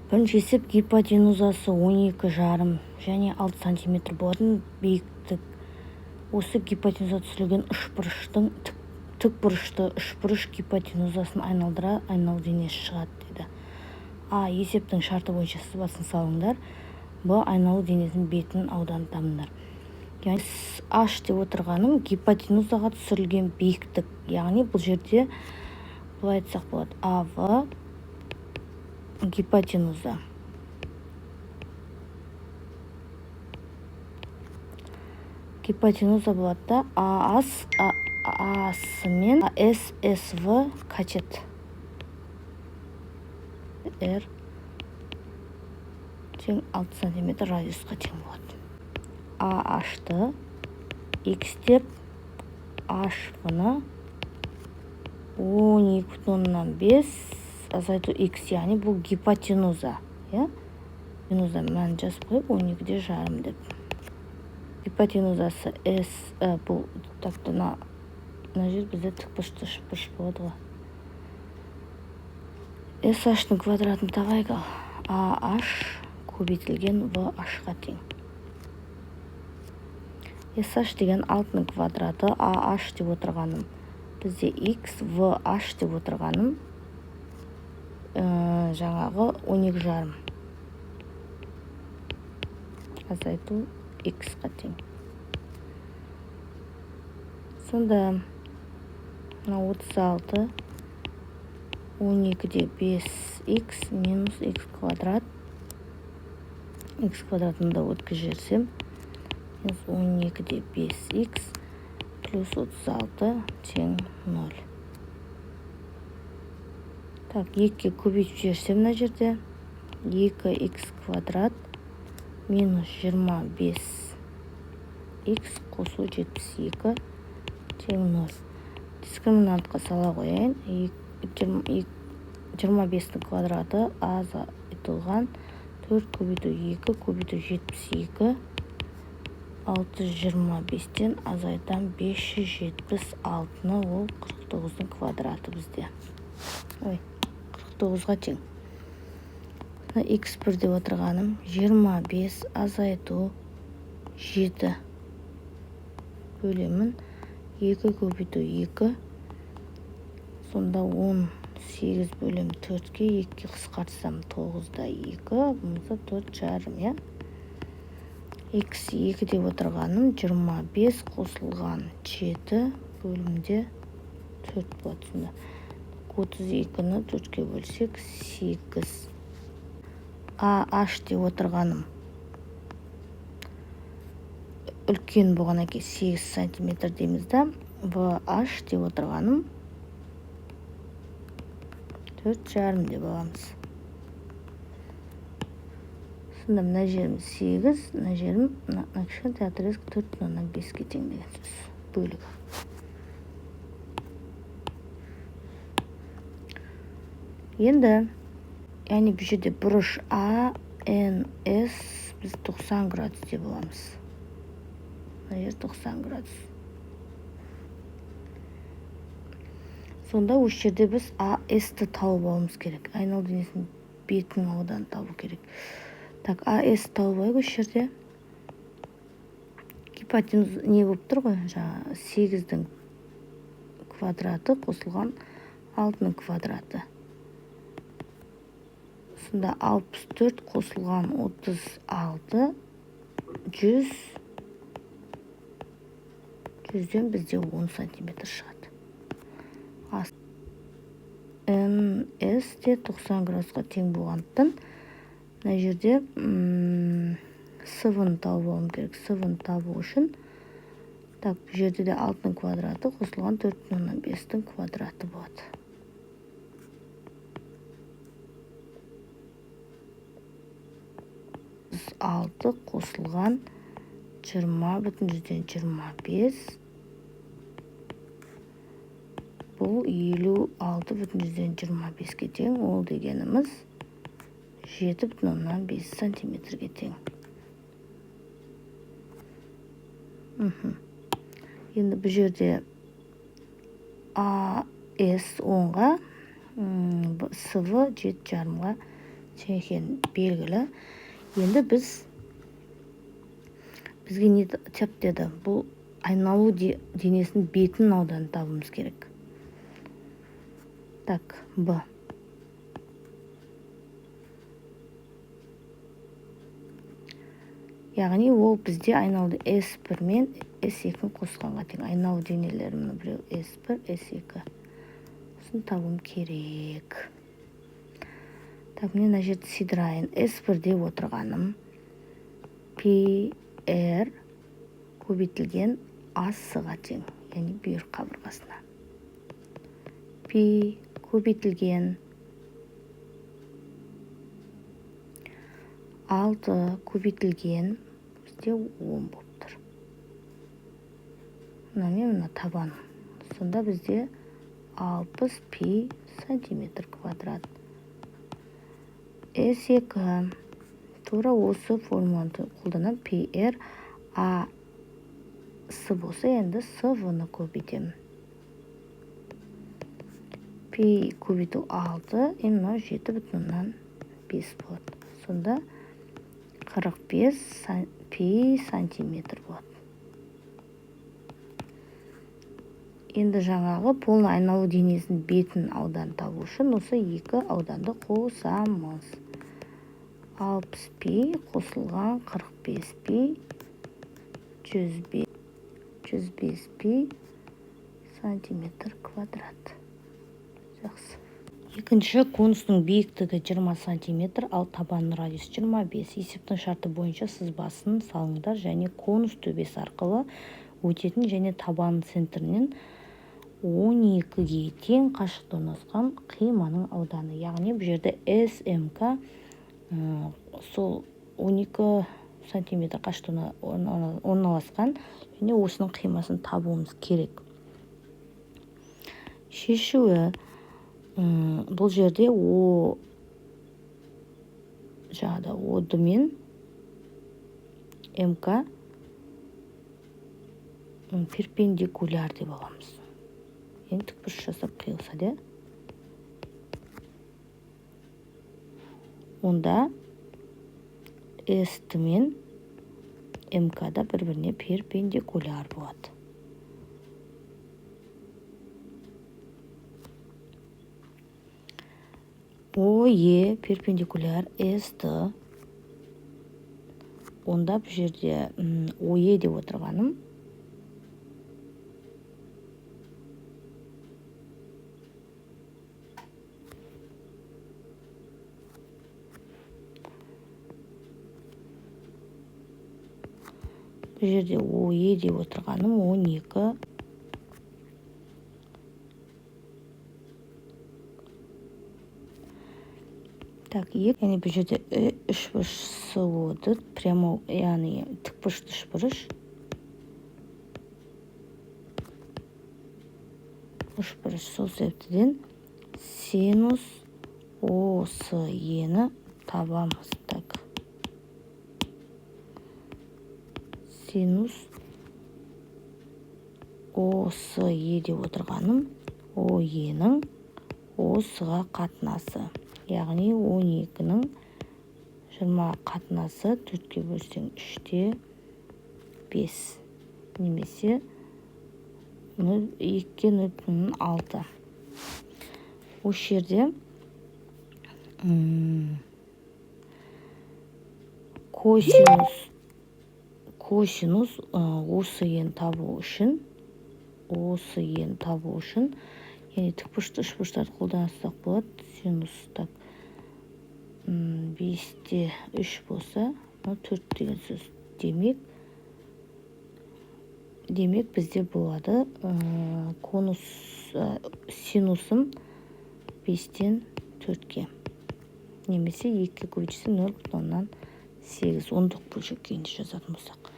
Бірінші есеп: гипотенузасы 12,5 және 6 сантиметр болатын биіктік. Осы гипотенуза түсірілген үшбұрыштың тікбұрышты үшбұрыш гипотенузасын айналдыра айналу денесі шығады дейді. А, есептің шарты бойынша сызбасын салыңдар. Б, айналу денесінің бетінің ауданын табыңдар. Яғни H деп отырғаным гипотенузаға түсірілген биіктік. Яғни бұл жерде былай айтсақ болады: АВ гипотенуза. Гипотенуза болады да, АС АС мен ССВ катет. R тең 6 сантиметр радиусқа тең болады. AH-ты X деп, HV-ны 12,5 азайту X, яғни бұл гипотенуза, иә? Гипотенуза мәнін жазып қойып, 12,5 деп. Гипотенузасы S, бұл так, мына жер бізде тікбұрышты үшбұрыш болады ғой. SH-тың квадратын табайық. Ал AH көбейтілген VH-ға тең. SH деген 6-ның квадраты, AH деп отырғаным бізде X, VH деп отырғаным жаңағы 12,5 азайту X-қа тең. Сонда мына 36 12,5 x минус x квадрат, x квадратын да өткізіп жіберсем, минус 12,5 x плюс 36 тең 0. Так, екіге көбейтіп жіберсем, мына жерде 2 x квадрат минус 25 x қосу 72 тең 0. Дискриминантқа сала қояйын: 25-тің квадраты азайтылған 4 көбейту 2 көбейту 72, 625-тен азайтам 576-ны, ол 49-дың квадраты бізде. Ой, 49-ға тең. X1 деп отырғаным 25 азайту 7 бөлемін 2 көбейту 2, сонда 18 бөлем 4-ке, 2-ге қысқартсам 9,2, болмаса 4,5, иә. X2 деп отырғаным 25 қосылған 7 бөлімде 4 болады. Сонда 32-ні 4-ке бөлсек, 8. А H деп отырғаным үлкен болғаннан кейін 8 сантиметр дейміз да, В H деп отырғаным 4,5 деп аламыз. Сонда мына жерім 8, мына жерім, мына кішкентай отрезок 4,5-ке тең деген сөз бөлігі. Енді, яғни бұл жерде бұрыш А Н С біз 90 градус деп аламыз. Мына жер 90 градус. Сонда осы жерде біз АС-ты тауып алуымыз керек. Айналу денесінің бетінің ауданын табу керек. Так, АС тауып алайық. Осы жерде гипотенуза не болып тұр ғой? Жаңағы 8-дің квадраты қосылған 6-ның квадраты. Сонда 64 қосылған 36, 100, 100-ден бізде 10 сантиметр шығады. НС де 90 градусқа тең болғандықтан, мына жерде СВ-ны тауып алуым керек. СВ-ны табу үшін, так, бұл жерде де 6-ның квадраты қосылған 4,5-тің квадраты болады. 6 қосылған 20,25, бұл 56,25-ке тең. Ол дегеніміз 7,5 сантиметрге тең. Енді бұл жерде АС 10-ға, СВ 7,5-ға Тең екені белгілі. Енді бізге не тап деді? Бұл айналу денесінің бетінің ауданын табуымыз керек. Так, Б. Яғни ол бізде айналды S1 мен S2 қосқанға тең. Айналу денелері мына біреу S1, S2. Осыны табуым керек. Так, мен мына жерді сыйдырайын. S1 деп отырғаным PR көбейтілген АС-ға тең, яғни бүйір қабырғасына. Пи көбейтілген 6 көбейтілген бізде 10 болып тұр. Мына мен мына табан. Сонда бізде 60 пи сантиметр квадрат. S2 тура осы формуланы қолданамын. Пи Р А С болса, енді С В-ны көбейтемін. Пи көбейту 6, енді мынау 7,5 болады. Сонда 45 пи сантиметр болады. Енді жаңағы полный айналу денесінің бетін аудан табу үшін осы екі ауданды қосамыз. 60 пи қосылған 45 пи 105 пи сантиметр квадрат. Жақсы. Екінші конустың биіктігі 20 сантиметр, ал табанның радиусы 25. Есептің шарты бойынша сызбасын салыңдар және конус төбесі арқылы өтетін және табанның центрінен 12-ге тең қашықтықта орналасқан қиманың ауданы. Яғни бұл жерде СМК, сол 12 сантиметр қашықтықта орналасқан және осының қимасын табуымыз керек. Шешуі, бұл жерде О жаңағыда О Д мен МК перпендикуляр деп аламыз. Енді тікбұрыш жасап қиылса де. Онда С Т мен МК да бір-біріне перпендикуляр болады. О Е перпендикуляр С Т. Онда бұл жерде, О Е деп отырғаным бұл жерде О Е деп отырғаным 12 Так, екі, яғни бұл жерде үшбұрыш С О Д, прямо, яғни тікбұрышты үшбұрыш. Үшбұрыш, сол себептен синус О С Е-ні табамыз. Так. Синус О С Е деп отырғаным О Е-нің О С-ға қатынасы. Яғни 12-нің 20 қатынасы 4-ке бөлсең 3-те 5 немесе нөл, екіге нөл бүтін оннан алты. Осы жерде, косинус, осы ені табу үшін, осы ені табу үшін, яғни тікбұрышты үшбұрыштарды қолдансақ болады. Синус, так, 5-те 3 болса, мынау 4 деген сөз. Демек бізде болады, конус, синусым 5-тен 4-ке немесе екіге көбейтсе нөл бүтін оннан сегіз, ондық бөлшек күйінде жазатын болсақ.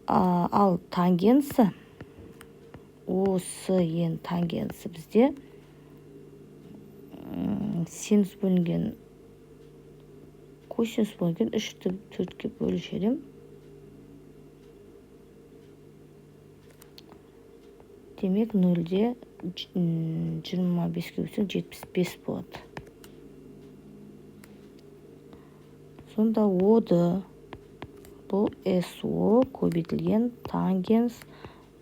Ал тангенсі, О С Н тангенсі бізде, синус бөлінген косинус бөлінген үшті төртке бөліп жіберемін. Демек нөлде жиырма беске бөлсең жетпіс бес болады. Сонда ОД бұл СО көбейтілген тангенс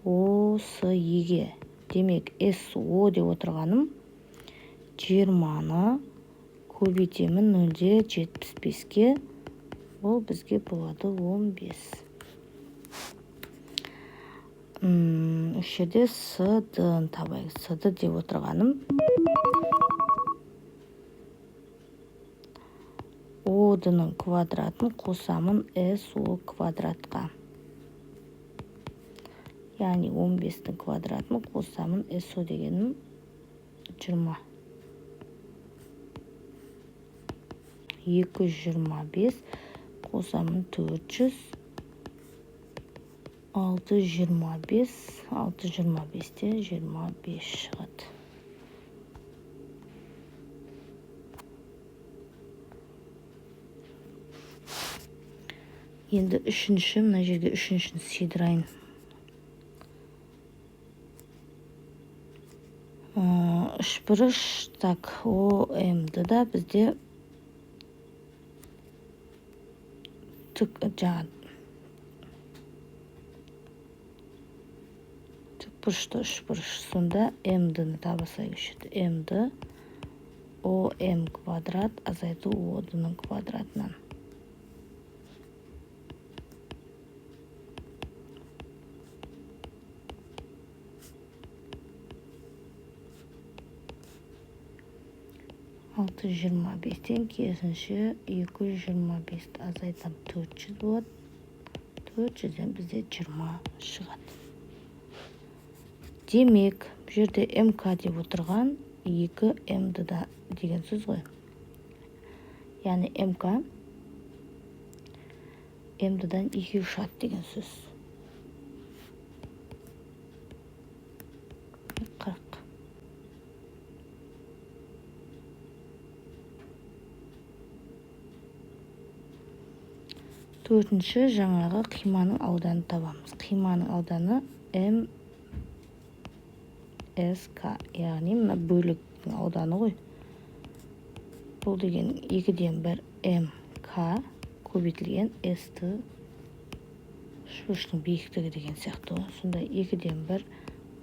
ОСЕ-ге. Демек, СО деп отырғаным 20-ны көбейтемін 0,75-ке, ол бізге болады 15. Осы жерде СД-ны табайық. СД деп отырғаным ОД-ның квадратын қосамын СО квадратқа. Яғни 15-тің квадратын қосамын СО дегенім 20. 225 қосамын 400, 625, 625-те 25 шығады. Енді үшінші, мына жерге үшіншіні сыйдырайын. Үшбұрыш, так, ОМД-да бізде тікбұрышты үшбұрыш. Сонда МД-ны табасайық осы жерде. МД ОМ квадрат азайту ОД-ның квадратынан. 625-тен керісінше 225-ті азайтсам 400 болады. 400-ден бізде 20 шығады. Демек, бұл жерде МК деп отырған 2 МД-да деген сөз ғой. Яғни МК МД-дан 2 шығады деген сөз. 40. Төртінші, жаңағы қиманың ауданын табамыз. Қиманың ауданы МСК, яғни мына бөліктің ауданы ғой. Бұл деген 2-ден 1 МК көбейтілген СТ үшбұрыштың биіктігі деген сияқты ғой. Сонда 2-ден 1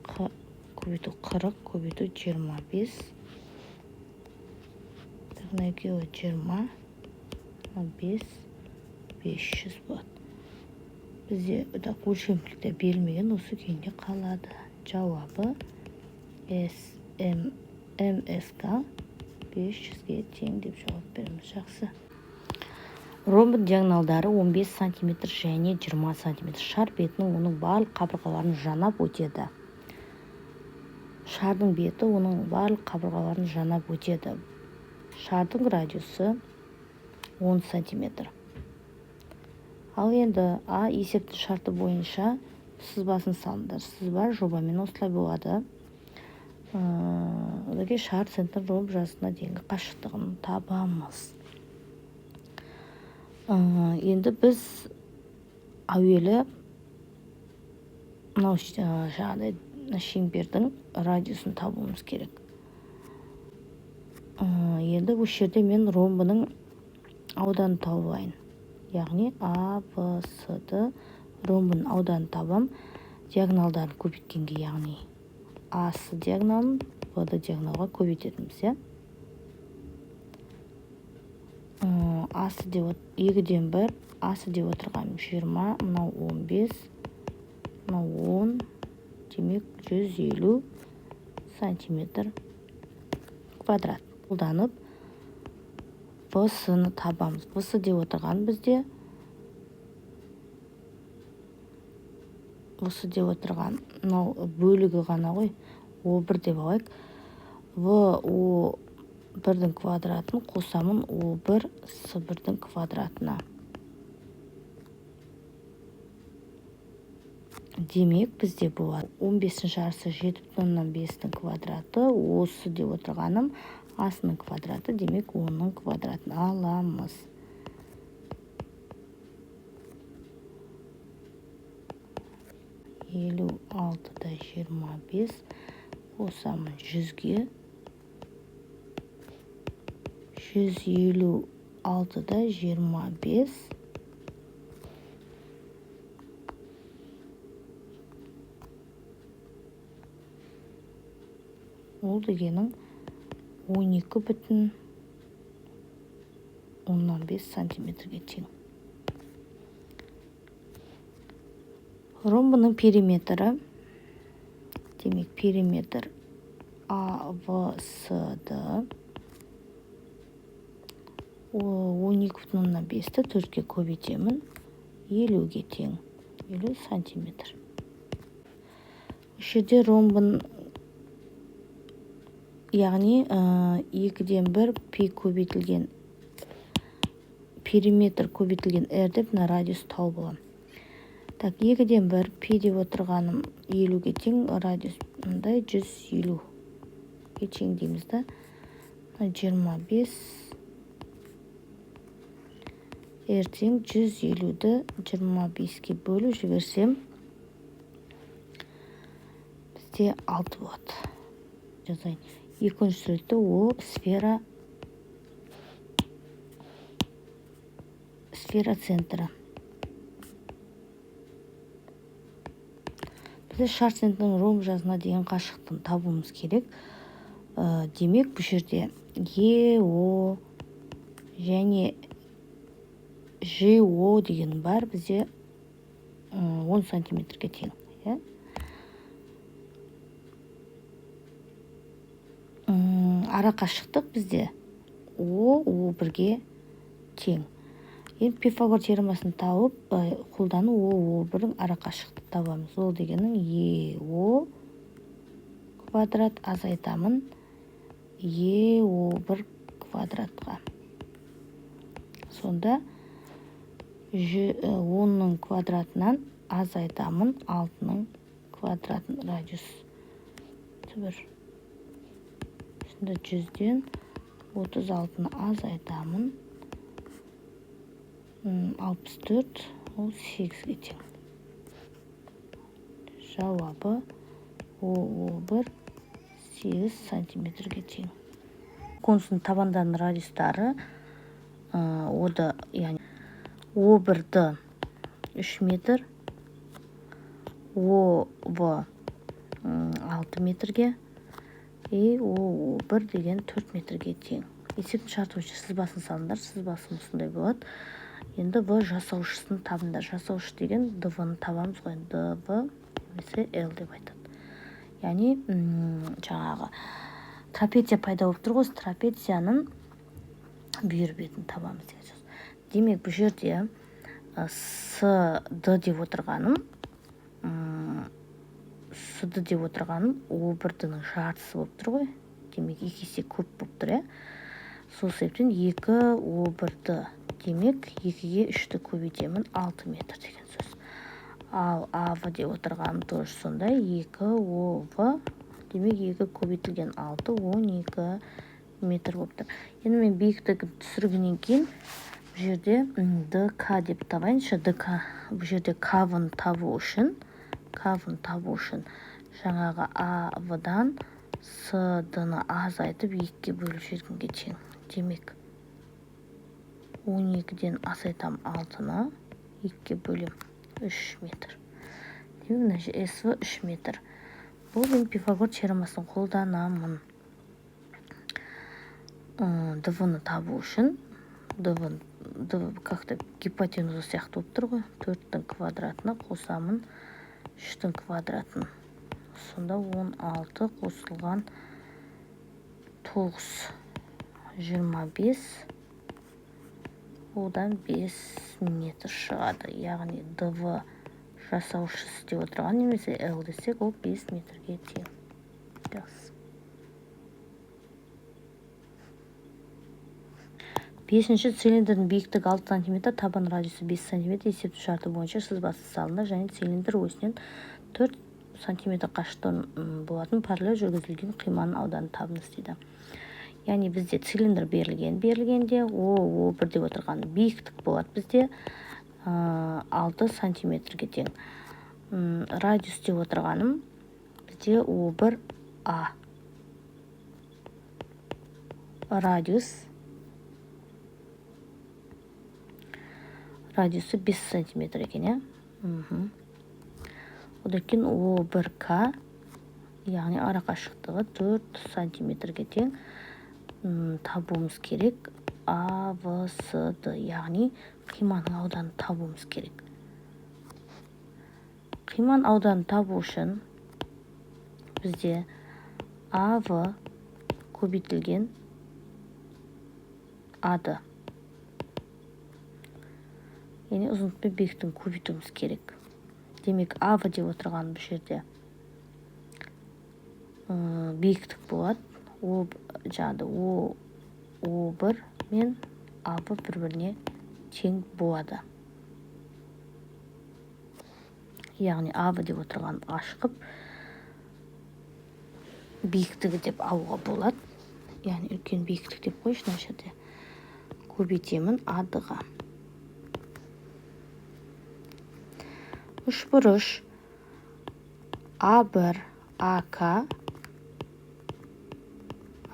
Қ көбейту 40 көбейту 25. Мына екеуі 20, мына 5, 500 болады. Бізде өлшемділіктер берілмеген, осы күйінде қалады. Жауабы МСК 500-ге тең деп жауап береміз. Жақсы. Ромб диагоналдары 15 сантиметр және 20 сантиметр. Шар бетінің оның барлық қабырғаларын жанап өтеді. Шардың беті оның барлық қабырғаларын жанап өтеді. Шардың радиусы 10 сантиметр. Ал енді А есептің шарты бойынша сызбасын салыңдар. Сызба жобамен осылай болады. Одан кейін шар центр ромб жазығына дейінгі қашықтығын табамыз. Енді біз әуелі мынау жаңағыдай шеңбердің радиусын табуымыз керек. Енді осы жерде мен ромбының ауданын тауып алайын. Яғни А, Б, С, Д ромбының ауданын табам. Диагоналдарын көбейткенге, яғни А, С диагоналын Б, Д диагоналға көбейтетінбіз, иә? А, С деп 2-ден 1, А, С деп отырғаным 20, мынау 15, мынау 10, демек 150 сантиметр квадрат. Қолданып В, С-ны табамыз. В, С деп отырған бізде В, С деп отырған мынау бөлігі ғана ғой. О бір деп алайық. В, О бірдің квадратын қосамын О бір С бірдің квадратына. Демек, бізде болады он бестің жартысы жеті бүтін оннан бестің квадраты, осы деп отырғаным асының квадраты, демек онның квадратын аламыз. Елу алтыда жиырма бес қосамын жүзге. Жүз елу 6,25. Ол дегенің 12,5 сантиметрге тең. Ромбының периметрі, демек периметр АВСД 12,5-ті 4-ке көбейтемін, 50-ге тең, 50 сантиметр. Осы жерде ромбын, яғни 2-ден 1 пи көбейтілген периметр көбейтілген r деп мына радиус тауып аламын. Так, 2-ден 1 пи деп отырғаным 50-ге тең, радиус мындай 150-ге тең дейміз да. Мына 25 r тең 150-ді 25-ке бөліп жіберсем, бізде 6 болады. Жазайын. Екінші суретте о сфера центрі. Бізде шар центрінің ромб жазына деген қашықтығын табуымыз керек. Демек, бұл жерде Е, О және Ж, О деген бар бізде, 10 сантиметрге тең, иә? Ара қашықтық бізде О, О бірге тең. Енді Пифагор теоремасын тауып, қолдану О, О бірдің ара қашықтықты табамыз. Ол дегенің Е, О квадрат азайтамын Е, О бір квадратқа. Сонда 10-ның квадратынан азайтамын 6-ның квадратын радиус түбір. Сонда 100-ден 36-ны азайтамын. 64, ол 8-ге тең. Жауабы О, О бір 8 сантиметрге тең. Конустың табандарының радиустары, ода, яғни О бірді 3 метр, О В, 6 метрге и О, О бір деген 4 метрге тең. Есептің шарты бойынша сызбасын салыңдар, сызбасы осындай болады. Енді В жасаушысын табыңдар. Жасаушы деген Д В-ны табамыз ғой. Д В немесе Л деп айтады. Яғни, жаңағы трапеция пайда болып тұр ғой, осы трапецияның бүйір бетін табамыз деген сөз. Демек, бұл жерде, С Д деп отырғаным, С Д деп отырғаным О бір Д-ның жартысы болып тұр ғой. Демек, екі есе көп болып тұр, иә? Сол себептен екі О бір Д, демек, екіге үшті көбейтемін, 6 метр деген сөз. Ал А В деп отырғаным тоже сондай, екі О В, демек, екі көбейтілген алты, он екі метр болып тұр. Енді мен биіктігін түсіргеннен кейін бұл жерде, Д К деп табайыншы. Д К, бұл жерде К В-ны табу үшін, К В-ны табу үшін жаңағы А В-дан С Д-ны азайтып екіге бөліп жібергенге тең. Демек, он екіден азайтам алтыны, екіге бөлем 3 метр. Демек, мына жерде С В 3 метр. Бұл мен Пифагор теоремасын қолданамын. Д В-ны табу үшін, Д В, Д В как-то гипотенуза сияқты болып тұр ғой. 4-тің квадратына қосамын 3-тің квадратын. Сонда 16 қосылған 9, 25, одан 5 метр шығады. Яғни Д В жасаушысы деп отырған немесе Л десек, ол 5 метрге тең. Жақсы. Бесінші цилиндрдің биіктігі 6 сантиметр, табан радиусы 5 сантиметр, есепті шарты бойынша сызбасы салынды және цилиндр осінен 4 сантиметр қашықтан, болатын параллель жүргізілген қиманың ауданын табыңыз дейді. Яғни бізде цилиндр берілген, берілгенде О, О бір деп отырған биіктік болады бізде, 6 сантиметрге тең. Радиус деп отырғаным бізде О бір А. Радиус Радиусы 5 сантиметр екен, иә. Одан кейін О1К, яғни арақашықтығы 4 сантиметрге тең. Табуымыз керек А, В, С, Д, яғни қиманың ауданын табуымыз керек. Қиманың ауданын табу үшін бізде АВ көбейтілген АД, яғни ұзындық пен биіктігін көбейтуіміз керек. Демек, АВ деп отырған бұл жерде биіктік болады. О, жаңағыдай О1 мен АВ бір-біріне тең болады. Яғни АВ деп отырған ашқып биіктігі деп алуға болады. Яғни үлкен биіктік деп қойшы мына жерде. Көбейтемін АД-ға. Үшбұрыш А1 АК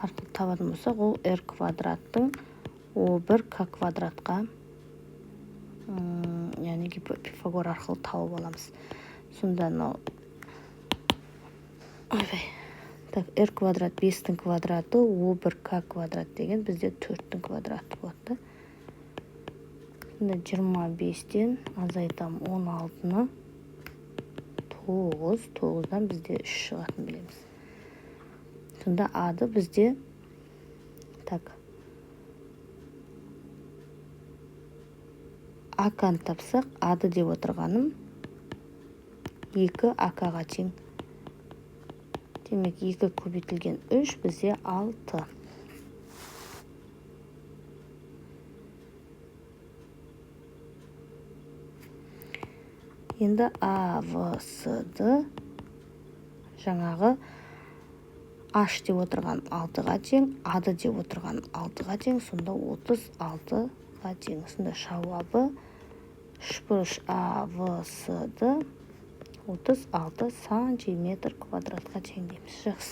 арқылы табатын болсақ, ол R квадраттың О1 К квадратқа, яғни Пифагор арқылы тауып аламыз. Сонда мынау, ойбай, так, R квадрат 5-тің квадраты, О1 К квадрат деген бізде 4-тің квадраты болады да. Сонда 25-тен азайтам 16-ны, 9, 9-дан бізде 3 шығатынын білеміз. Сонда АД бізде, так, АК-ны тапсақ, АД деп отырғаным 2 АК-ға тең. Демек, 2 көбейтілген 3 бізде 6. Енді А, В, С, Д жаңағы H деп отырған 6-ға тең, АД деп отырған 6-ға тең, сонда 36-ға тең. Сонда жауабы үшбұрыш А, В, С, Д 36 сантиметр квадратқа тең дейміз. Жақсы.